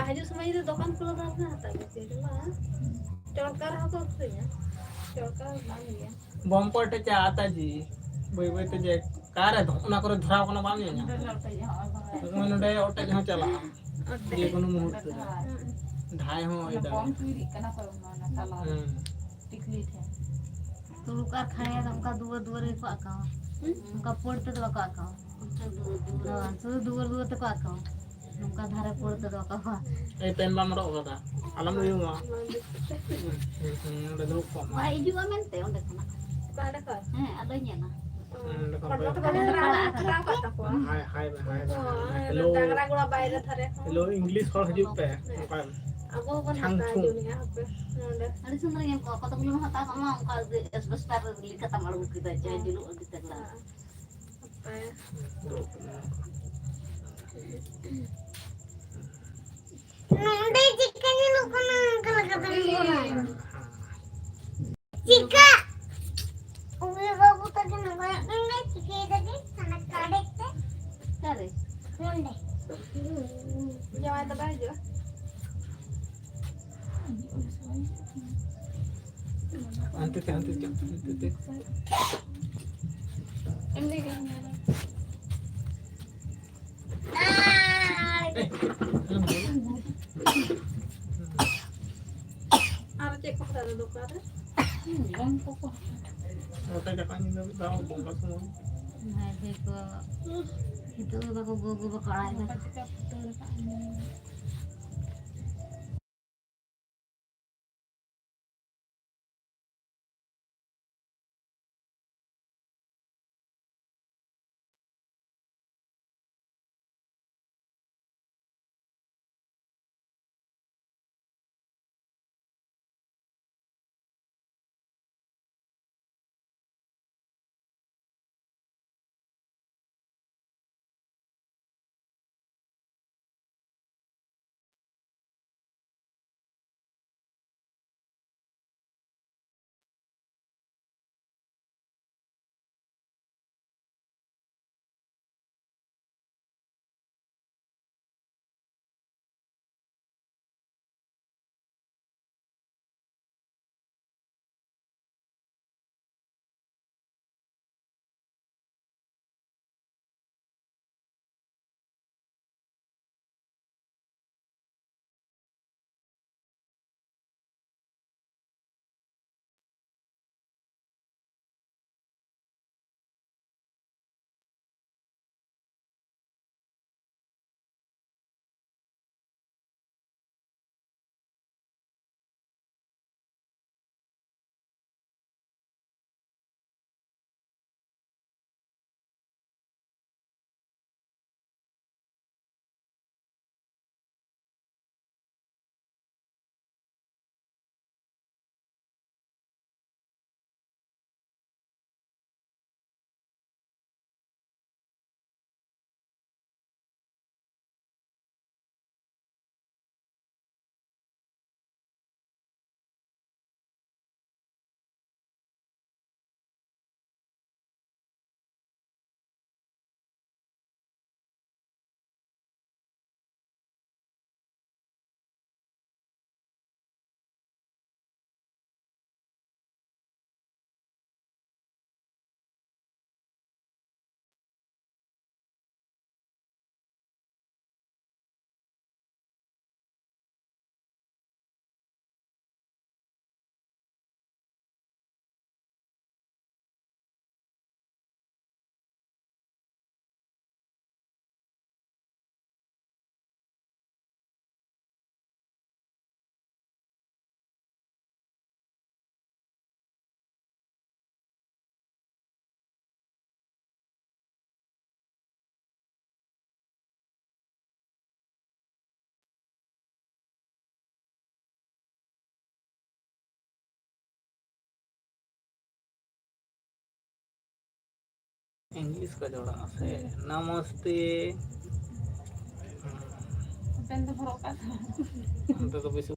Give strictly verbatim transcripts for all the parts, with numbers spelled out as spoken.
ᱦᱤᱡᱩᱜ ᱥᱚᱢᱚᱭ ᱡᱩᱫᱤ ᱫᱚᱠᱟᱱ ᱠᱷᱩᱞᱟᱹᱣ ᱛᱟᱦᱮᱱ ᱠᱷᱟᱱ ᱦᱟᱛᱟᱣ ᱜᱮ ᱪᱮᱫ ᱵᱟᱝ? ᱪᱚᱲᱠᱟ ᱨᱮᱦᱚᱸ ᱠᱚ ᱟᱹᱠᱷᱨᱤᱧᱟ᱾ ᱪᱚᱲᱠᱟ ᱵᱟᱝ ᱜᱮᱭᱟ᱾ ᱵᱚᱢ ᱠᱚ ᱚᱴᱮᱡᱟ ᱟᱛᱟ ᱡᱤ᱾ ᱵᱟᱹᱭ ᱵᱟᱹᱭ ᱛᱮ ᱡᱮ ᱚᱠᱟᱨᱮ ᱫᱷᱚ-, ᱚᱱᱟ ᱠᱚᱨᱮ ᱫᱷᱚᱨᱟᱣ ᱠᱟᱱᱟ ᱵᱟᱢ ᱧᱮᱞ ᱧᱟᱢᱟ᱾ ᱱᱚᱜᱼᱚᱭ ᱱᱚᱰᱮ ᱚᱴᱮᱡ ᱦᱚᱸ ᱪᱟᱞᱟᱜᱼᱟ᱾ ᱚᱴᱮᱡ᱾ ᱡᱮᱠᱳᱱᱳ ᱢᱩᱦᱩᱨᱛᱚ ᱨᱮ᱾ ᱦᱩᱸ᱾ ᱫᱷᱟᱭ ᱦᱚᱸ ᱦᱩᱭ ᱚᱱᱟ ᱵᱚᱢ ᱫᱟᱲᱮᱭᱟᱜᱼᱟ᱾ ᱛᱩᱭᱨᱤᱜ ᱠᱟᱱᱟ ᱠᱚ ᱚᱱᱟ ᱛᱟᱞᱟ ᱨᱮ᱾ ᱦᱩᱸ᱾ ᱴᱤᱠᱞᱤ ᱴᱷᱮᱱ᱾ ᱛᱩᱲᱩᱠ ᱟᱨ ᱠᱷᱟᱲᱭᱟ ᱫᱚ ᱚᱱᱠᱟ ᱫᱩᱣᱟᱹᱨ ᱫᱩᱣᱟᱹᱨ ᱜᱮᱠᱚ ᱟᱸᱠᱟᱣᱟ᱾ ᱦᱩᱸ? ᱚᱱᱠᱟ ᱯᱟᱹᱲ ᱛᱮᱫᱚ ᱵᱟᱠᱚ ᱟᱸᱠᱟᱣᱟ᱾ ᱚᱱᱠᱟ ᱫᱩᱣᱟᱹᱨ ᱫᱩᱣᱟᱹᱨ᱾ ᱦᱳᱭ, ᱥᱩᱫᱷᱩ ᱫᱩᱣᱟᱹᱨ ᱫᱩᱣᱟᱹᱨ ᱛᱮᱠᱚ ᱟᱸᱠᱟᱣᱟ᱾ ᱱᱚᱝᱠᱟ ᱫᱷᱟᱨᱮ ᱯᱟᱹᱲ ᱛᱮᱫᱚ ᱵᱟᱠᱚ ᱟᱸᱠᱟᱣᱟ᱾ ᱮᱭ, ᱯᱮᱱ ᱵᱟᱢ ᱦᱚᱨᱚᱜ ᱠᱟᱫᱟ? ᱟᱞᱚᱢ ᱩᱭᱩᱝᱟ᱾ ᱦᱩᱸ, ᱦᱩᱸ, ᱱᱚᱰᱮ ᱫᱩᱲᱩᱵ ᱠᱚᱜ ᱢᱮ᱾ ᱵᱟᱭ ᱦᱤᱡᱩᱜᱼᱟ ᱢᱮᱱᱛᱮ ᱚᱸᱰᱮ ᱠᱷᱚᱱᱟᱜ᱾ ᱚᱠᱟ ᱚᱸᱰᱮ ᱠᱷᱚᱱ? ᱦᱮᱸ, ᱟᱫᱚᱧ ᱧᱮᱞᱟ᱾ ᱦᱩᱸ, ᱚᱸᱰᱮ ᱠᱷᱚᱱ ᱯᱮ ᱦᱚᱲ ᱫᱚᱠᱚ ᱯᱟᱲᱟᱜ ᱟᱠᱟᱫᱟ᱾ ᱦᱟᱭ, ᱦᱟᱭ ᱢᱮ, ᱦᱟᱭ ᱢᱮ, ᱦᱟᱭ ᱢᱮ᱾ ᱦᱮᱞᱳ᱾ ᱰᱟᱝᱨᱟ ᱜᱚᱲᱟ ᱵᱟᱭᱨᱮ ᱫᱷᱟᱨᱮ ᱠᱷᱚᱱ᱾ ᱦᱮᱞᱳ, ᱤᱝᱞᱤᱥ ᱦᱚᱲ ᱦᱤᱡᱩᱜ ᱯᱮ᱾ ᱦᱮᱸ᱾ ᱚᱱᱠᱟ ᱟᱵᱚ ᱵᱚᱱ ᱪᱷᱟᱝ ᱦᱟᱛᱟᱣ ᱪᱷᱩᱝ᱾ ᱡᱚᱱᱮᱜᱼᱟ ᱦᱟᱯᱮ ᱱᱚᱰᱮ᱾ ᱟᱹᱰᱤ ᱥᱩᱱᱫᱚᱨ ᱧᱮᱞ ᱠᱚᱜᱼᱟ᱾ ᱠᱚᱛᱚ ᱜᱩᱞᱳ ᱦᱟᱛᱟᱣ ᱠᱟᱜ ᱢᱟ, ᱚᱱᱠᱟ ᱜᱮ ᱮᱥᱵᱮᱥᱴᱟᱨ ᱨᱮ ᱞᱤᱠ ᱠᱟᱛᱟᱢ ᱟᱬᱜᱚ ᱠᱮᱫᱟ, ᱡᱟᱭ ᱦᱮᱸ᱾ ᱡᱩᱞᱩᱜ ᱟᱹᱰᱤ ᱛᱟᱜᱲᱟ᱾ ᱦᱮᱸ᱾ ᱦᱟᱯᱮ᱾ ᱱᱚᱰᱮ ᱪᱮᱫᱠᱟ ᱧᱮᱞᱚᱜ ᱠᱟᱱᱟ, ᱚᱱᱠᱟ ᱞᱮᱠᱟ ᱛᱮᱢ ᱧᱮᱞᱟ᱾ ᱪᱮᱫᱠᱟ? ᱩᱱᱤ ᱵᱟᱹᱵᱩ ᱛᱟᱹᱠᱤᱱ ᱠᱚᱭᱚᱜ ᱠᱟᱱ ᱜᱮ, ᱪᱤᱠᱟᱹᱭ ᱫᱟᱠᱤᱱ? ᱦᱟᱱᱟ ᱠᱟᱰᱮᱡ ᱛᱮ᱾ ᱚᱠᱟᱨᱮ? ᱱᱚᱰᱮ᱾ ᱡᱟᱶᱟᱭ ᱫᱚ ᱵᱟᱭ ᱦᱤᱡᱩᱜᱼᱟ? ᱦᱟᱱᱛᱮ ᱛᱮ, ᱦᱟᱱᱛᱮ ᱛᱮ, ᱦᱟᱱᱛᱮ ᱛᱮ᱾ ᱮᱢᱱᱤ ᱜᱮ᱾ ᱟᱨ ᱪᱮᱫ ᱠᱚ ᱦᱟᱛᱟᱣ ᱫᱚᱨᱠᱟᱨ ᱨᱮ? ᱜᱚᱢ ᱠᱚᱠᱚ ᱦᱟᱛᱟᱣ᱾ ᱜᱚᱴᱟ ᱡᱟᱯᱟᱜ ᱧᱤᱫᱟᱹ ᱢᱤᱫ ᱫᱷᱟᱣ ᱵᱚᱸᱜᱟ ᱥᱚᱢᱚᱭ᱾ ᱵᱷᱟᱜᱮ ᱠᱚ ᱱᱤᱛᱚᱜ ᱫᱚ ᱵᱟᱠᱚ ᱜᱚᱜᱚ ᱵᱟᱠᱚ ᱟᱲᱟᱜ ᱮᱫᱟ᱾ ᱵᱟᱠᱚ ᱪᱤᱠᱟ ᱯᱩᱛᱟᱹᱣ ᱞᱮᱠᱷᱟᱱ᱾ ᱤᱝᱞᱤᱥ ᱠᱚ ᱡᱚᱲᱟᱜᱼᱟ ᱥᱮ? ᱱᱟᱢᱚᱥᱛᱮ᱾ ᱯᱮᱱ ᱫᱚ ᱦᱚᱨᱚᱜ ᱠᱟᱜ ᱛᱟᱢᱟ᱾ ᱚᱱᱛᱮ ᱫᱚ ᱵᱮᱥᱤ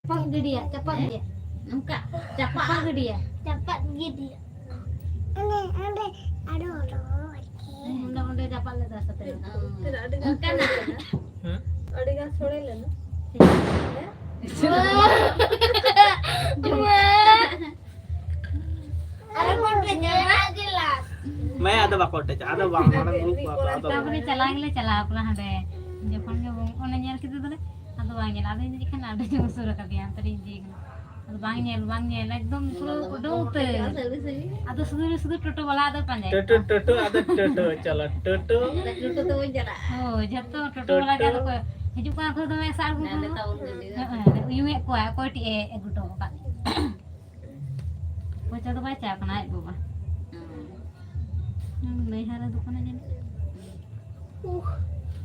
ᱪᱟᱯᱟᱫ ᱜᱤᱰᱤᱭᱟ, ᱪᱟᱯᱟᱫ ᱜᱮ᱾ ᱱᱚᱝᱠᱟ ᱪᱟᱯᱟᱫ ᱪᱟᱯᱟᱫ ᱜᱤᱰᱤᱭᱟ᱾ ᱪᱟᱯᱟᱫ ᱜᱤᱰᱤᱭᱟ᱾ ᱚᱸᱰᱮ, ᱚᱸᱰᱮ ᱟᱨᱚ ᱨᱚᱦᱚᱭ᱾ ᱦᱮᱸ, ᱚᱸᱰᱮ, ᱚᱸᱰᱮ ᱪᱟᱯᱟᱫ ᱞᱮᱫᱟ ᱥᱟᱛᱮ ᱨᱮ᱾ ᱦᱮᱸ᱾ ᱛᱤᱱᱟᱹᱜ ᱟᱹᱰᱤ ᱜᱟᱱ ᱚᱱᱠᱟᱱᱟᱜ᱾ ᱥᱚᱲᱮ ᱞᱮᱱᱟ᱾ ᱦᱮᱸ? ᱟᱹᱰᱤ ᱜᱟᱱ ᱥᱚᱲᱮ ᱞᱮᱱᱟ᱾ ᱟᱨᱚ ᱠᱚᱴᱮᱡᱟ, ᱜᱮᱞᱟᱥ᱾ ᱢᱟᱭᱟ, ᱟᱫᱚ ᱵᱟᱠᱚ ᱚᱴᱮᱡᱟ, ᱟᱫᱚ ᱵᱟᱝ, ᱢᱟᱲᱟᱝ ᱫᱩᱲᱩᱵ ᱠᱚᱜᱼᱟ ᱠᱚ, ᱟᱫᱚ ᱛᱟᱨᱯᱚᱨᱮ ᱪᱟᱞᱟᱣ ᱜᱮᱞᱮ ᱪᱟᱞᱟᱣ ᱠᱟᱱᱟ ᱦᱟᱸᱰᱮ᱾ ᱡᱚᱠᱷᱚᱱ ᱜᱮ ᱵᱚᱱ ᱚᱱᱮ ᱧᱮᱞ ᱠᱮᱫᱮ ᱫᱚᱞᱮ, ᱟᱫᱚ ᱵᱟᱝ ᱧᱮᱞ, ᱟᱫᱚ ᱤᱧ ᱫᱚ ᱪᱮᱫ ᱠᱷᱟᱱ ᱟᱹᱰᱤ ᱡᱳᱨ ᱩᱥᱩᱨ ᱟᱠᱟᱫᱮᱭᱟ, ᱚᱱᱛᱮ ᱨᱤᱧ ᱤᱫᱤᱭᱮ ᱠᱟᱱᱟ᱾ ᱟᱫᱚ ᱵᱟᱝ ᱧᱮᱞ, ᱵᱟᱝ ᱧᱮᱞ, ᱮᱠᱫᱚᱢ ᱯᱩᱨᱟᱹ ᱩᱰᱩᱝ ᱩᱛᱟᱹᱨ᱾ ᱟᱫᱚ ᱥᱩᱫᱷᱩ, ᱥᱩᱫᱷᱩ ᱴᱳᱴᱳ ᱵᱟᱞᱟ ᱟᱫᱚ ᱯᱟᱸᱡᱟᱭᱮᱫ ᱴᱳᱴᱳ, ᱠᱚᱣᱟ᱾ ᱴᱳᱴᱳ, ᱟᱫᱚ ᱴᱳᱴᱳ, ᱪᱚᱞᱚ, ᱴᱳᱴᱳ᱾ ᱟᱫᱚ ᱴᱳᱴᱳ ᱛᱮᱵᱚᱱ ᱪᱟᱞᱟᱜᱼᱟ᱾ ᱦᱳᱭ, ᱡᱷᱚᱛᱚ ᱴᱳᱴᱳ ᱵᱟᱞᱟ ᱜᱮ ᱴᱳᱴᱳ᱾ ᱟᱫᱚ ᱠᱚ ᱦᱤᱡᱩᱜ ᱠᱟᱱᱟ ᱠᱚ, ᱫᱚᱢᱮ ᱥᱟᱵ ᱟᱹᱜᱩ ᱱᱟᱞᱮ ᱠᱚ᱾ ᱛᱟᱵᱚᱱ ᱜᱟᱹᱰᱤ ᱫᱚ᱾ ᱦᱮᱸ, ᱦᱮᱸ, ᱩᱭᱩᱝᱮᱫ ᱠᱚᱣᱟ, ᱚᱠᱚᱭ ᱴᱷᱮᱡ ᱮ ᱟᱹᱜᱩ ᱦᱚᱴᱚ ᱟᱠᱟᱫ ᱢᱮᱭᱟ? ᱯᱚᱭᱥᱟ ᱫᱚ ᱵᱟᱭ ᱪᱟᱞᱟᱜ ᱠᱟᱱᱟ ᱟᱡ ᱵᱟᱵᱟ᱾ ᱦᱩᱸ᱾ ᱦᱩᱸ, ᱱᱟᱹᱭᱦᱟᱨ ᱨᱮ ᱫᱚᱠᱟᱱᱮ ᱡᱟᱹᱱᱤᱡ᱾ ᱩᱦ,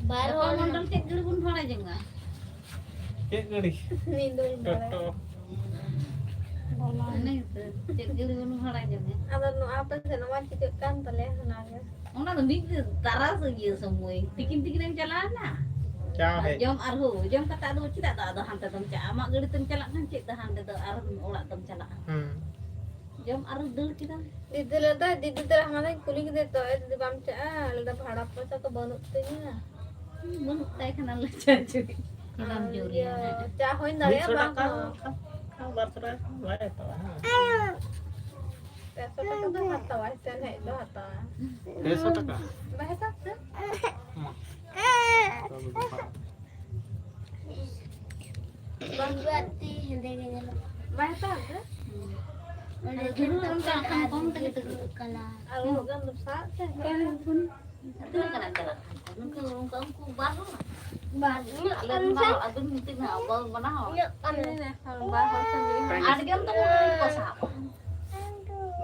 ᱵᱟᱨᱚ ᱜᱟᱯᱟ ᱢᱚᱱᱰᱚᱞ ᱪᱮᱫ ᱜᱟᱹᱲᱤ ᱵᱚᱱ ᱵᱷᱟᱲᱟ ᱡᱚᱝᱟ? ᱪᱮᱫ ᱜᱟᱹᱲᱤ? ᱤᱧ ᱫᱚ ᱵᱟᱹᱧ ᱵᱟᱲᱟᱭᱟ᱾ ᱴᱳᱴᱳ᱾ ᱚᱱᱟ ᱜᱮᱛᱚ, ᱪᱮᱫ ᱜᱟᱹᱲᱤ ᱵᱚᱱ ᱵᱷᱟᱲᱟ ᱡᱚᱝᱟ? ᱟᱫᱚ ᱱᱚᱣᱟ ᱟᱯᱮ ᱥᱮᱫ ᱱᱚᱣᱟ ᱪᱤᱠᱟᱹᱜ ᱠᱟᱱ ᱛᱟᱞᱮᱭᱟ, ᱚᱱᱟᱜᱮ᱾ ᱚᱱᱟ ᱫᱚ ᱢᱤᱫ ᱫᱤᱱ ᱛᱟᱨᱟᱥᱤᱧ ᱤᱭᱟᱹ ᱥᱚᱢᱚᱭ, ᱛᱤᱠᱤᱱ ᱛᱤᱠᱤᱱ ᱮᱢ ᱪᱟᱞᱟᱣ ᱮᱱᱟ᱾ ᱪᱟ ᱟᱨ ᱦᱮᱡ᱾ ᱡᱚᱢ ᱟᱨ ᱦᱩ, ᱡᱚᱢ ᱠᱟᱛᱮ ᱟᱫᱚ ᱪᱮᱫᱟᱜ ᱫᱚ ᱟᱫᱚ ᱦᱟᱱᱛᱮ ᱫᱚᱢ ᱪᱟᱞᱟᱜᱼᱟ? ᱟᱢᱟᱜ ᱜᱟᱹᱰᱤ ᱛᱮᱢ ᱪᱟᱞᱟᱜ ᱠᱷᱟᱱ ᱪᱮᱫ ᱫᱚ ᱦᱟᱱᱛᱮ ᱫᱚ ᱟᱨ ᱚᱲᱟᱜ ᱫᱚᱢ ᱪᱟᱞᱟᱜᱼᱟ? ᱦᱩᱸ᱾ ᱡᱚᱢ ᱟᱨ ᱫᱟᱹᱲ ᱠᱮᱫᱟᱢ᱾ ᱫᱤᱫᱤ ᱞᱟᱹᱭ ᱫᱟᱭ, ᱫᱤᱫᱤ ᱛᱟᱨᱟ ᱦᱟᱱᱟ ᱫᱚᱧ ᱠᱩᱞᱤ ᱠᱮᱫᱮ ᱛᱚ, ᱮ ᱫᱤᱫᱤ ᱵᱟᱢ ᱪᱟᱜᱼᱟ? ᱞᱟᱹᱭ ᱫᱟ, ᱵᱷᱟᱲᱟ ᱯᱚᱭᱥᱟ ᱠᱚ ᱵᱟᱹᱱᱩᱜ ᱛᱤᱧᱟ᱾ ᱵᱟᱹᱱᱩᱜ ᱛᱟᱭ ᱠᱷᱟᱱ ᱟᱞᱮ ᱪᱟ ᱪᱩᱲᱤ᱾ ᱪᱮᱫᱟᱢ ᱟᱨ ᱡᱳᱨ ᱤᱭᱟᱹ, ᱮᱭᱟ? ᱪᱟ ᱦᱚᱧ ᱫᱟᱲᱮᱭᱟᱜᱼᱟ, ᱢᱤᱫᱥᱚ ᱵᱟᱝ ᱴᱟᱠᱟ ᱦᱚᱸ᱾ ᱵᱟᱨᱥᱚ ᱴᱟᱠᱟ ᱵᱟᱭ ᱦᱟᱛᱟᱣᱟ, ᱦᱮᱸ᱾ ᱯᱮᱥᱚ ᱴᱟᱠᱟ ᱫᱚ ᱦᱟᱛᱟᱣᱟᱭ, ᱥᱮᱱ ᱦᱮᱡ ᱫᱚ ᱦᱟᱛᱟᱣᱟ᱾ ᱯᱮᱥᱚ ᱴᱟᱠᱟ? ᱵᱟᱭ ᱦᱟᱛᱟᱣ ᱛᱮ? ᱢᱟ᱾ ᱵᱟᱹᱧ ᱵᱟᱹᱲᱛᱤ ᱦᱮᱸᱫᱮ ᱜᱮ ᱧᱮᱞᱚᱜᱼᱟ᱾ ᱵᱟᱭ ᱦᱟᱛᱟᱣ ᱛᱮ? ᱚᱸᱰᱮ ᱟᱫᱚ ᱡᱷᱚᱛᱚ ᱚᱱᱠᱟ ᱠᱷᱟᱱ ᱠᱚᱢ ᱛᱮᱜᱮ ᱛᱤᱱᱟᱹᱜ ᱠᱟᱞᱟᱨ᱾ ᱟᱨ ᱩᱱᱟᱹᱜ ᱜᱟᱱ ᱫᱚ ᱥᱟᱵ ᱛᱮ? ᱛᱤᱱᱟᱹᱜ ᱜᱟᱱ ᱪᱟᱞᱟᱜ ᱠᱟᱱ ᱛᱟᱢᱟ? ᱱᱩᱠᱩ, ᱩᱱᱠᱩ, ᱩᱱᱠᱩ ᱵᱟᱨ ᱦᱚᱲ? ᱵᱟᱨ᱾ ᱟᱞᱮ ᱨᱮᱱ ᱵᱟᱨ ᱦᱚᱲ, ᱟᱹᱵᱤᱱ ᱢᱤᱫᱴᱤᱡ ᱱᱟᱦᱟᱜ, ᱵᱟᱹᱦᱩ ᱵᱟᱱᱟ ᱦᱚᱲ? ᱤᱧᱟᱹᱜ ᱠᱟᱱ ᱜᱮᱭᱟ᱾ ᱵᱟᱨ ᱦᱚᱲ ᱥᱟᱸᱜᱮ᱾ ᱟᱴ ᱡᱚᱱ ᱛᱮ ᱢᱚᱴᱟᱢᱩᱴᱤ ᱠᱚ ᱥᱟᱵ᱾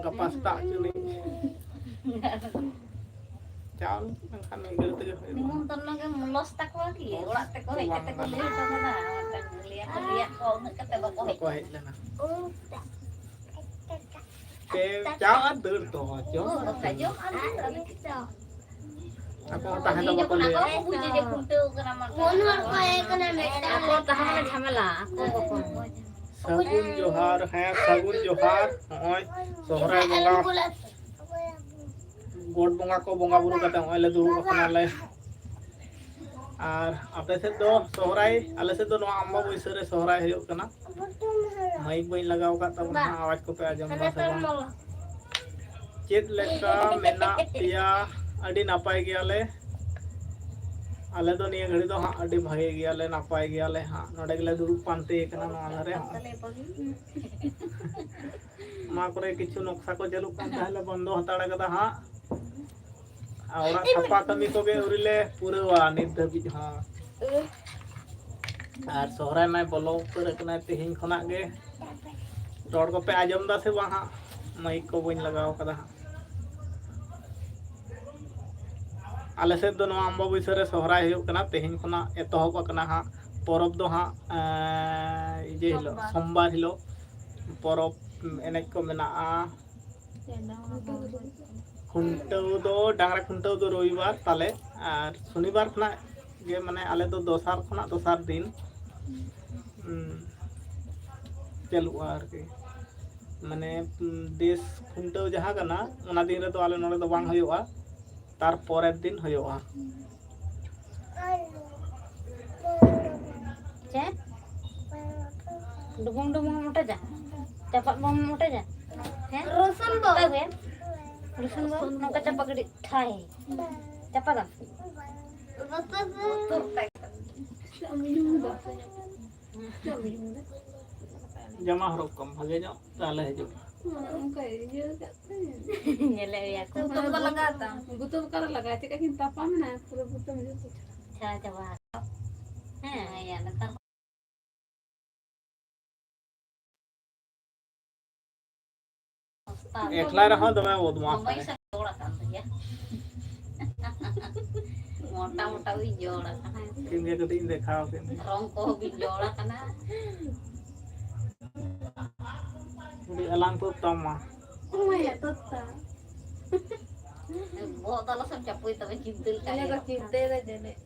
ᱜᱟᱯᱟ ᱥᱮᱛᱟᱜ ᱦᱚᱪᱚ ᱞᱟᱹᱜᱤᱫ᱾ ᱪᱟᱣᱞᱮ ᱢᱮᱱᱠᱷᱟᱱ ᱢᱤᱫ ᱜᱷᱟᱹᱲᱤ ᱛᱮᱜᱮ ᱦᱩᱭᱩᱜᱼᱟ᱾ ᱱᱤᱢᱚᱱᱛᱨᱚᱱ ᱜᱮ ᱞᱚᱥ ᱛᱟᱠᱚᱣᱟ ᱠᱤ? ᱚᱲᱟᱜ ᱛᱮᱠᱚ ᱦᱮᱡ ᱠᱟᱛᱮ ᱠᱚ ᱞᱟᱹᱭ ᱦᱚᱴᱚ ᱠᱟᱫᱟ᱾ ᱢᱤᱫᱴᱟᱝ ᱞᱟᱹᱭᱟ ᱠᱚ, ᱞᱟᱹᱭᱟᱜ ᱠᱚᱣᱟ, ᱩᱱᱟᱹᱜ ᱠᱟᱛᱮ ᱵᱟᱠᱚ ᱦᱮᱡ ᱵᱟᱠᱚ ᱦᱮᱡ ᱞᱮᱱᱟ᱾ ᱯᱮ ᱪᱟ ᱟᱨ ᱫᱟᱹᱲ ᱫᱚ ᱡᱚᱢ᱾ ᱦᱳᱭ, ᱵᱟᱠᱷᱟᱡ ᱡᱚᱢ ᱟᱨ ᱫᱟᱹᱲ ᱟᱨ ᱪᱮᱫ? ᱟᱠᱚ ᱦᱚᱸ ᱛᱟᱦᱮᱸ ᱫᱚ ᱵᱟᱠᱚ ᱞᱟᱹᱭᱟ᱾ ᱯᱩᱱ ᱦᱚᱲ ᱠᱚ ᱦᱮᱡ ᱠᱟᱱᱟ ᱢᱤᱫᱴᱟᱝ᱾ ᱟᱠᱚ ᱛᱟᱦᱮᱸ ᱞᱮᱱᱟ ᱡᱷᱟᱢᱮᱞᱟ, ᱟᱠᱚ ᱵᱟᱠᱚ᱾ ᱥᱟᱹᱜᱩᱱ ᱡᱚᱦᱟᱨ, ᱦᱮᱸ, ᱥᱟᱹᱜᱩᱱ ᱡᱚᱦᱟᱨ᱾ ᱱᱚᱜᱼᱚᱭ ᱥᱚᱦᱨᱟᱭ ᱵᱚᱸᱜᱟ, ᱜᱚᱴ ᱵᱚᱸᱜᱟ ᱠᱚ ᱵᱚᱸᱜᱟ ᱵᱩᱨᱩ ᱠᱟᱛᱮ ᱱᱚᱜᱼᱚᱭ ᱞᱮ ᱫᱩᱲᱩᱵ ᱟᱠᱟᱱᱟ ᱞᱮ᱾ ᱟᱨ ᱟᱯᱮ ᱥᱮᱫ ᱫᱚ ᱥᱚᱦᱨᱟᱭ, ᱟᱞᱮ ᱥᱮᱫ ᱫᱚ ᱱᱚᱣᱟ ᱟᱢᱵᱟᱵᱟᱹᱭᱥᱟᱹ ᱨᱮ ᱥᱚᱦᱨᱟᱭ ᱦᱩᱭᱩᱜ ᱠᱟᱱᱟ᱾ ᱢᱟᱭᱤᱠ ᱵᱟᱹᱧ ᱞᱟᱜᱟᱣ ᱟᱠᱟᱫ ᱛᱟᱵᱚᱱᱟ, ᱟᱣᱟᱡᱽ ᱠᱚᱯᱮ ᱟᱸᱡᱚᱢ ᱮᱫᱟ ᱥᱮ ᱵᱟᱝ? ᱪᱮᱫ ᱞᱮᱠᱟ ᱢᱮᱱᱟᱜ ᱯᱮᱭᱟ? ᱟᱹᱰᱤ ᱱᱟᱯᱟᱭ ᱜᱮᱭᱟᱞᱮ᱾ ᱟᱞᱮ ᱫᱚ ᱱᱤᱭᱟᱹ ᱜᱷᱟᱹᱲᱤ ᱫᱚ ᱦᱟᱸᱜ ᱟᱹᱰᱤ ᱵᱷᱟᱜᱮ ᱜᱮᱭᱟᱞᱮ, ᱱᱟᱯᱟᱭ ᱜᱮᱭᱟᱞᱮ ᱦᱟᱸᱜ᱾ ᱱᱚᱰᱮ ᱜᱮᱞᱮ ᱫᱩᱲᱩᱵ ᱯᱟᱱᱛᱮ ᱠᱟᱱᱟ ᱱᱚᱣᱟ ᱫᱷᱟᱨᱮ ᱦᱚᱸ᱾ ᱚᱱᱟ ᱠᱚᱨᱮ ᱠᱤᱪᱷᱩ ᱱᱚᱠᱥᱟ ᱠᱚ ᱪᱟᱹᱞᱩᱜ ᱠᱟᱱ ᱛᱟᱦᱮᱸᱫ, ᱞᱮ ᱵᱚᱱᱫᱚ ᱦᱟᱛᱟᱲ ᱠᱟᱫᱟ ᱦᱟᱸᱜ᱾ ᱟᱨ ᱚᱲᱟᱜ ᱥᱟᱯᱷᱟ ᱠᱟᱹᱢᱤ ᱠᱚᱜᱮ ᱟᱹᱣᱨᱤ ᱞᱮ ᱯᱩᱨᱟᱹᱣᱟ ᱱᱤᱛ ᱫᱷᱟᱹᱵᱤᱡ ᱦᱚᱸ᱾ ᱟᱨ ᱥᱚᱦᱨᱟᱭ ᱢᱟᱭ ᱵᱚᱞᱚ ᱩᱛᱟᱹᱨ ᱟᱠᱟᱱᱟᱭ ᱛᱮᱦᱮᱧ ᱠᱷᱚᱱᱟᱜ ᱜᱮ᱾ ᱨᱚᱲ ᱠᱚᱯᱮ ᱟᱸᱡᱚᱢ ᱫᱟ ᱥᱮ ᱵᱟᱝ ᱦᱟᱸᱜ? ᱢᱟᱭᱤᱠ ᱠᱚ ᱵᱟᱹᱧ ᱞᱟᱜᱟᱣ ᱠᱟᱫᱟ ᱦᱟᱸᱜ᱾ ᱟᱞᱮ ᱥᱮᱫ ᱫᱚ ᱱᱚᱣᱟ ᱟᱢᱵᱟᱵᱟᱹᱭᱥᱟᱹ ᱨᱮ ᱥᱚᱦᱨᱟᱭ ᱦᱩᱭᱩᱜ ᱠᱟᱱᱟ᱾ ᱛᱮᱦᱮᱧ ᱠᱷᱚᱱᱟᱜ ᱮᱛᱚᱦᱚᱵ ᱟᱠᱟᱱᱟ ᱦᱟᱸᱜ᱾ ᱯᱚᱨᱚᱵᱽ ᱫᱚ ᱦᱟᱸᱜ, ᱮᱸ, ᱤᱭᱟᱹ ᱦᱤᱞᱳᱜ, ᱥᱳᱢᱵᱟᱨ᱾ ᱥᱳᱢᱵᱟᱨ ᱦᱤᱞᱳᱜ ᱯᱚᱨᱚᱵᱽ ᱮᱱᱮᱡ ᱠᱚ ᱢᱮᱱᱟᱜᱼᱟ᱾ ᱠᱷᱩᱱᱴᱟᱹᱣ ᱫᱚ, ᱰᱟᱝᱨᱟ ᱠᱷᱩᱱᱴᱟᱹᱣ ᱫᱚ ᱨᱚᱵᱤᱵᱟᱨ ᱛᱟᱞᱮ, ᱟᱨ ᱥᱚᱱᱤᱵᱟᱨ ᱠᱷᱚᱱᱟᱜ ᱜᱮ, ᱢᱟᱱᱮ, ᱟᱞᱮ ᱫᱚ ᱫᱚᱥᱟᱨ ᱠᱷᱚᱱᱟᱜ ᱫᱚᱥᱟᱨ ᱫᱤᱱ, ᱩᱸ, ᱪᱟᱹᱞᱩᱜᱼᱟ ᱟᱨᱠᱤ᱾ ᱢᱟᱱᱮ, ᱩᱸ, ᱵᱮᱥ ᱠᱷᱩᱱᱴᱟᱹᱣ ᱡᱟᱦᱟᱸ ᱠᱟᱱᱟ, ᱚᱱᱟ ᱫᱤᱱ ᱨᱮᱫᱚ ᱟᱞᱮ ᱱᱚᱰᱮ ᱫᱚ ᱵᱟᱝ ᱦᱩᱭᱩᱜᱼᱟ, ᱛᱟᱨ ᱯᱚᱨᱮᱨ ᱫᱤᱱ ᱦᱩᱭᱩᱜᱼᱟ᱾ ᱪᱮᱫ? ᱰᱩᱵᱩᱝ ᱰᱩᱵᱩᱝ ᱮᱢ ᱚᱴᱮᱡᱟ? ᱪᱟᱯᱟᱫ ᱵᱚᱢ ᱚᱴᱮᱡᱟ? ᱦᱮᱸ? ᱨᱚᱥᱩᱱ ᱵᱚᱢ᱾ ᱚᱠᱟ ᱜᱮ? ᱨᱚᱥᱩᱱ ᱵᱚᱢ? ᱱᱚᱝᱠᱟ ᱪᱟᱯᱟᱫ ᱠᱟᱹᱴᱤᱡ ᱴᱷᱟᱭ᱾ ᱪᱟᱯᱟᱫᱟᱢ? ᱡᱟᱢᱟ ᱦᱚᱨᱚᱜ ᱠᱟᱢ ᱵᱷᱟᱜᱮ ᱧᱚᱜ, ᱛᱟᱦᱞᱮ ᱦᱤᱡᱩᱜ ᱢᱮ᱾ ᱚᱱᱠᱟ ᱤᱭᱟᱹ ᱠᱟᱜ ᱛᱮ᱾ ᱧᱮᱞᱮ ᱦᱩᱭᱟ ᱠᱚ᱾ ᱜᱩᱛᱩᱢ ᱠᱚ ᱞᱟᱜᱟᱣ ᱛᱟᱢ? ᱜᱩᱛᱩᱢ ᱚᱠᱟᱨᱮ ᱞᱟᱜᱟᱜᱼᱟ? ᱪᱮᱫᱠᱟ ᱠᱤᱱ ᱛᱟᱯᱟᱢ ᱮᱱᱟ, ᱯᱩᱨᱟᱹ ᱜᱩᱛᱩᱢ ᱡᱚᱛᱚ ᱪᱷᱟᱲᱟ᱾ ᱪᱷᱟᱲᱟ ᱪᱟᱵᱟ᱾ ᱦᱮᱸ, ᱦᱮᱸ, ᱱᱮᱛᱟᱨ ᱮᱠᱞᱟ ᱨᱮᱦᱚᱸ ᱫᱚᱢᱮ ᱵᱚᱫᱢᱟᱥ ᱠᱟᱱᱟᱭ᱾ ᱢᱚᱴᱟ ᱢᱚᱴᱟ ᱵᱤᱱ ᱡᱚᱲ ᱟᱠᱟᱱᱟ᱾ ᱛᱤᱱ ᱜᱮ ᱠᱟᱹᱴᱤᱡ ᱤᱧ ᱫᱮᱠᱷᱟᱣ ᱠᱮᱫ ᱢᱮ᱾ ᱨᱚᱝ ᱠᱚᱦᱚᱸ ᱵᱤᱱ ᱡᱚᱲ ᱟᱠᱟᱱᱟ᱾ ᱟᱹᱰᱤ ᱟᱞᱟᱝ ᱛᱩᱫ ᱛᱟᱢ ᱢᱟ᱾ ᱚᱱᱟ ᱜᱮ ᱛᱩᱫ ᱛᱟᱢ᱾ ᱵᱚᱦᱚᱜ ᱫᱚ ᱟᱞᱚ ᱥᱮᱢ ᱪᱟᱯᱚᱭ ᱛᱟᱵᱮ, ᱪᱤᱱᱛᱟᱹ ᱞᱮᱠᱟ ᱤᱧ ᱜᱮ᱾ ᱪᱤᱱᱛᱟᱹᱭ ᱫᱟ ᱡᱟᱹᱱᱤᱡ᱾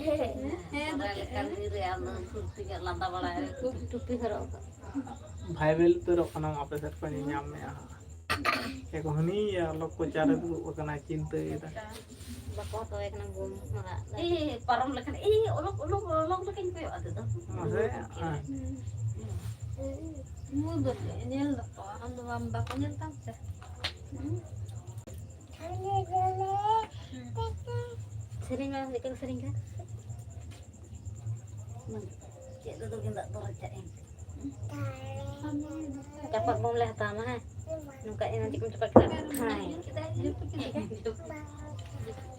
ᱦᱮᱸ, ᱦᱮᱸ, ᱥᱚᱦᱨᱟᱭ ᱞᱮᱠᱟᱱ ᱫᱤᱱ ᱨᱮ ᱟᱢ ᱫᱚ ᱯᱷᱩᱨᱛᱤ ᱧᱚᱜ ᱞᱟᱸᱫᱟ ᱵᱟᱲᱟᱭ ᱢᱮ᱾ ᱴᱩᱯᱤ ᱦᱚᱨᱚᱜ ᱠᱟᱜ᱾ ᱵᱷᱟᱭᱵᱮᱞ ᱩᱛᱟᱹᱨᱚᱜ ᱠᱟᱱᱟᱢ ᱟᱯᱮ ᱥᱮᱫ ᱠᱷᱚᱱ ᱧᱮᱧᱟᱢ ᱢᱮᱭᱟ ᱦᱟᱸᱜ᱾ ᱮ ᱠᱚ ᱦᱟᱹᱱᱤ ᱚᱞᱚᱜ ᱠᱚ ᱪᱟᱨᱮ ᱫᱩᱲᱩᱵ ᱟᱠᱟᱱᱟ, ᱪᱤᱱᱛᱟᱹᱭᱮᱫᱟ᱾ ᱵᱟᱠᱚ ᱦᱟᱛᱟᱣᱟᱭ ᱠᱟᱱᱟ ᱜᱳᱢ ᱢᱟᱨᱟᱜ᱾ ᱮ, ᱯᱟᱨᱚᱢ ᱞᱮᱠᱷᱟᱱ, ᱮ, ᱚᱞᱚᱜ, ᱚᱞᱚᱜ, ᱚᱞᱚᱜ ᱞᱮᱠᱟᱧ ᱠᱚᱭᱚᱜ ᱟᱫᱮ ᱫᱚ᱾ ᱢᱟᱥᱮ, ᱦᱮᱸ᱾ ᱱᱩᱭ ᱫᱚ ᱪᱮᱫ ᱧᱮᱞ ᱫᱟᱠᱚ? ᱟᱢ ᱫᱚ ᱵᱟᱢ, ᱵᱟᱠᱚ ᱧᱮᱞ ᱛᱟᱢ ᱛᱮ? ᱥᱮᱨᱮᱧ ᱢᱮ, ᱢᱤᱫᱴᱟᱝ ᱥᱮᱨᱮᱧ ᱠᱟᱱ᱾ ᱪᱮᱫ ᱨᱮᱫᱚ ᱜᱮᱸᱫᱟᱜ ᱫᱚ ᱨᱟᱪᱟᱜ ᱮᱱ᱾ ᱪᱟᱯᱟᱫ ᱵᱚᱢ ᱞᱮ ᱦᱟᱛᱟᱣ ᱢᱟ, ᱦᱮᱸ? ᱱᱚᱝᱠᱟ ᱮᱱᱟᱝ ᱪᱮᱫ ᱠᱚᱢ ᱪᱟᱯᱟᱫ ᱠᱮᱫᱟ? ᱦᱮᱸ᱾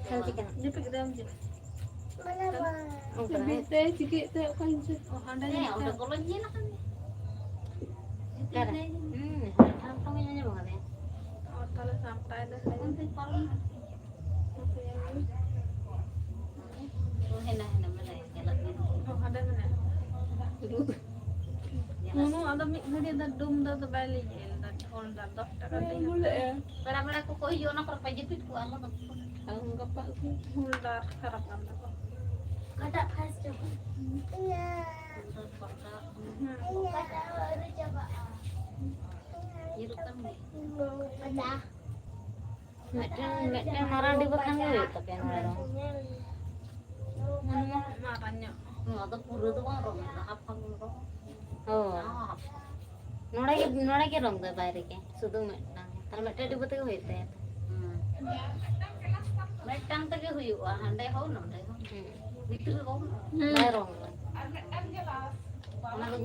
ᱦᱮᱸ, ᱪᱤᱠᱟᱹᱱᱟ? ᱚᱱᱠᱟ, ᱦᱮᱸ᱾ ᱦᱮᱸ, ᱚᱸᱰᱮ ᱵᱚᱞᱚᱧ ᱧᱮᱞ ᱟᱠᱟᱫ ᱜᱮᱭᱟ᱾ ᱚᱠᱟᱨᱮ? ᱦᱩᱸ, ᱦᱟᱱᱟ ᱴᱷᱟᱢ ᱴᱷᱟᱢ ᱤᱧ ᱟᱸᱡᱚᱢ ᱟᱠᱟᱫᱟ᱾ ᱚ, ᱛᱟᱦᱞᱮ ᱥᱟᱢᱴᱟᱣ ᱫᱚ ᱚᱱᱛᱮ ᱯᱟᱨᱚᱢ ᱱᱟ᱾ ᱚ, ᱦᱮᱱᱟ, ᱦᱮᱱᱟ, ᱢᱮᱱᱟᱭᱟ, ᱧᱮᱞᱚᱜ ᱠᱟᱱᱟ᱾ ᱚ, ᱦᱟᱸᱰᱮ ᱢᱮᱱᱟᱭᱟ᱾ ᱧᱮᱞᱚᱜ ᱢᱩᱱᱩ, ᱟᱫᱚ ᱢᱤᱫ ᱜᱷᱟᱹᱲᱤ ᱫᱚ ᱰᱩᱢ ᱫᱚ ᱟᱫᱚ ᱵᱟᱭ ᱞᱟᱹᱭ ᱮᱫᱟ, ᱰᱷᱚᱞ ᱫᱟ ᱫᱚᱥ ᱴᱟᱠᱟ ᱛᱮ ᱦᱟᱛᱟᱣᱟ᱾ ᱯᱮᱲᱟ ᱢᱮᱲᱟ ᱠᱚᱠᱚ ᱦᱤᱡᱩᱜᱼᱟ, ᱚᱱᱟ ᱠᱚᱨᱮ ᱯᱮ ᱡᱟᱹᱯᱤᱫ ᱠᱚᱜᱼᱟ, ᱟᱞᱚ ᱫᱚ᱾ ᱟᱨ ᱜᱟᱯᱟ ᱟᱹᱜᱩ᱾ ᱰᱷᱚᱞ ᱫᱟ ᱠᱷᱟᱨᱟᱯ ᱠᱟᱱ ᱛᱟᱠᱚᱣᱟ᱾ ᱚᱠᱟᱴᱟᱜ ᱯᱷᱟᱥᱴ ᱪᱟᱵᱟᱜᱼᱟ? ᱤᱭᱟᱹ᱾ ᱰᱷᱚᱞ ᱫᱟ ᱠᱷᱟᱨᱟᱯ᱾ ᱦᱩᱸ᱾ ᱚᱠᱟᱴᱟᱜ ᱟᱹᱣᱨᱤ ᱪᱟᱵᱟᱜᱼᱟ? ᱧᱮᱞᱚᱜ ᱠᱟᱱ ᱜᱮᱭᱟ᱾ ᱚᱠᱟᱴᱟᱜ? ᱢᱤᱫᱴᱮᱱ, ᱢᱤᱫᱴᱮᱱ ᱢᱟᱨᱟᱝ ᱰᱤᱵᱟᱹ ᱠᱷᱟᱱ ᱜᱮ ᱦᱩᱭᱩᱜ ᱛᱟᱯᱮᱭᱟ ᱱᱚᱰᱮ ᱫᱚ᱾ ᱢᱟᱨᱟᱝ ᱧᱚᱜ᱾ ᱱᱚᱣᱟ ᱫᱚ ᱯᱩᱨᱟᱹ ᱫᱚ ᱵᱟᱝ ᱨᱚᱝ ᱠᱟᱱᱟ, ᱦᱟᱯ ᱦᱟᱯ ᱨᱚᱝ᱾ ᱦᱳᱭ᱾ ᱦᱟᱯ᱾ ᱱᱚᱰᱮ ᱜᱮ, ᱱᱚᱰᱮ ᱜᱮ ᱨᱚᱝ ᱫᱚ ᱵᱟᱭᱨᱮ ᱜᱮ, ᱥᱩᱫᱷᱩ ᱢᱤᱫᱴᱟᱝ᱾ ᱛᱟᱦᱞᱮ ᱢᱤᱫᱴᱮᱱ ᱰᱤᱵᱟᱹ ᱛᱮᱜᱮ ᱦᱩᱭᱩᱜ ᱛᱟᱭᱟ ᱛᱚ᱾ ᱦᱩᱸ᱾ ᱢᱤᱫᱴᱟᱝ ᱛᱮᱜᱮ ᱦᱩᱭᱩᱜᱼᱟ, ᱦᱟᱸᱰᱮ ᱦᱚᱸ ᱱᱚᱰᱮ ᱦᱚᱸ᱾ ᱦᱩᱸ᱾ ᱵᱷᱤᱛᱨᱤ ᱨᱮ ᱵᱟᱝ ᱦᱩᱭᱩᱜᱼᱟ᱾ ᱦᱩᱸ᱾ ᱵᱟᱭ ᱨᱚᱝ ᱠᱟᱱᱟ᱾ ᱚᱱᱟ ᱫᱚ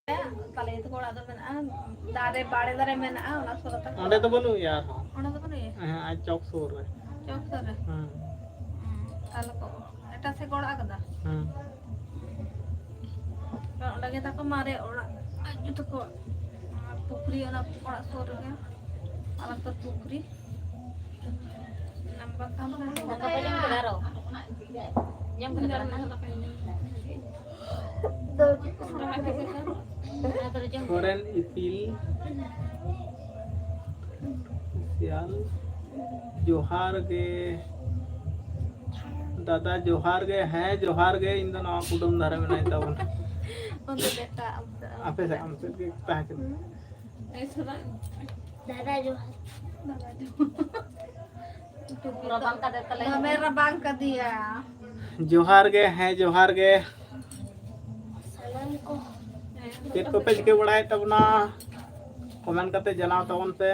ᱠᱟᱞᱤᱭᱟ ᱛᱟᱠᱚ ᱚᱲᱟᱜ ᱫᱚ ᱢᱮᱱᱟᱜᱼᱟ, ᱫᱟᱨᱮ, ᱵᱟᱲᱮ ᱫᱟᱨᱮ ᱢᱮᱱᱟᱜᱼᱟ, ᱚᱱᱟ ᱥᱩᱨ ᱨᱮ ᱛᱟᱠᱚ ᱚᱸᱰᱮ ᱫᱚ ᱚᱲᱟᱜ᱾ ᱵᱟᱹᱱᱩᱜ ᱜᱮᱭᱟ ᱟᱨᱦᱚᱸ᱾ ᱚᱸᱰᱮ ᱫᱚ ᱵᱟᱹᱱᱩᱜ ᱜᱮᱭᱟ? ᱦᱮᱸ, ᱟᱡ ᱪᱚᱠ ᱥᱩᱨ ᱨᱮ᱾ ᱪᱚᱠ ᱥᱩᱨ ᱨᱮ? ᱦᱮᱸ᱾ ᱦᱩᱸ, ᱛᱟᱦᱞᱮ ᱠᱚ ᱮᱴᱟᱜ ᱥᱮᱫ ᱠᱚ ᱚᱲᱟᱜ ᱟᱠᱟᱫᱟ? ᱦᱮᱸ᱾ ᱚᱸᱰᱮ ᱜᱮ ᱛᱟᱠᱚ ᱢᱟᱨᱮ ᱚᱲᱟᱜ, ᱟᱡ ᱟᱭᱳ ᱛᱟᱠᱚ ᱯᱩᱠᱷᱨᱤ, ᱚᱱᱟ ᱚᱲᱟᱜ ᱥᱩᱨ ᱨᱮᱜᱮ ᱟᱞᱟᱜᱽ ᱛᱟᱠᱚ ᱯᱩᱠᱷᱨᱤ᱾ ᱫᱟᱠᱟ ᱯᱮ ᱡᱚᱢ ᱠᱮᱫᱟ ᱟᱨᱚ? ᱡᱚᱢ ᱠᱮᱫᱟ ᱯᱮ ᱫᱟᱠᱟ? ᱦᱮᱸ, ᱛᱚᱵᱮ ᱡᱚᱢ ᱠᱮᱫᱟ᱾ ᱯᱷᱚᱨᱮᱱ ᱤᱯᱤᱞ ᱥᱤᱭᱟᱞ, ᱡᱚᱦᱟᱨ ᱜᱮ ᱫᱟᱫᱟ, ᱡᱚᱦᱟᱨ ᱜᱮ᱾ ᱦᱮᱸ, ᱡᱚᱦᱟᱨ ᱜᱮ᱾ ᱤᱧ ᱫᱚ ᱱᱚᱣᱟ ᱠᱩᱰᱟᱹᱢ ᱫᱷᱟᱨᱮ ᱢᱮᱱᱟᱹᱧ ᱛᱟᱵᱚᱱᱟ᱾ ᱚᱱᱛᱮ ᱫᱮᱠᱷᱟ, ᱚᱱᱛᱮ, ᱟᱯᱮ ᱥᱮᱫ, ᱟᱢ ᱥᱮᱫ ᱜᱮ ᱛᱟᱦᱮᱸ ᱠᱟᱱᱟ᱾ ᱫᱟᱫᱟ ᱡᱚᱦᱟᱨ᱾ ᱫᱟᱫᱟ ᱡᱚᱦᱟᱨ᱾ ᱨᱟᱵᱟᱝ ᱠᱟᱫᱮ ᱛᱟᱞᱮ᱾ ᱫᱚᱢᱮ ᱨᱟᱵᱟᱝ ᱠᱟᱫᱮᱭᱟ᱾ ᱡᱚᱦᱟᱨ ᱜᱮ, ᱦᱮᱸ, ᱡᱚᱦᱟᱨ ᱜᱮ᱾ ᱥᱟᱱᱟᱢ ᱠᱚ᱾ ᱪᱮᱫ ᱠᱚᱯᱮ ᱪᱤᱠᱟᱹ ᱵᱟᱲᱟᱭᱮᱫ ᱛᱟᱵᱚᱱᱟ? ᱠᱚᱢᱮᱱᱴ ᱠᱟᱛᱮ ᱡᱟᱱᱟᱣ ᱛᱟᱵᱚᱱ ᱯᱮ᱾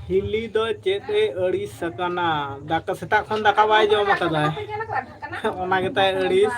ᱦᱤᱞᱤ ᱫᱚ ᱪᱮᱫ ᱮ ᱟᱹᱲᱤᱥ ᱟᱠᱟᱱᱟ? ᱫᱟᱠᱟ, ᱥᱮᱛᱟᱜ ᱠᱷᱚᱱ ᱫᱟᱠᱟ ᱵᱟᱭ ᱡᱚᱢ ᱟᱠᱟᱫᱟ, ᱚᱱᱟ ᱜᱮᱛᱟᱭ ᱟᱹᱲᱤᱥ᱾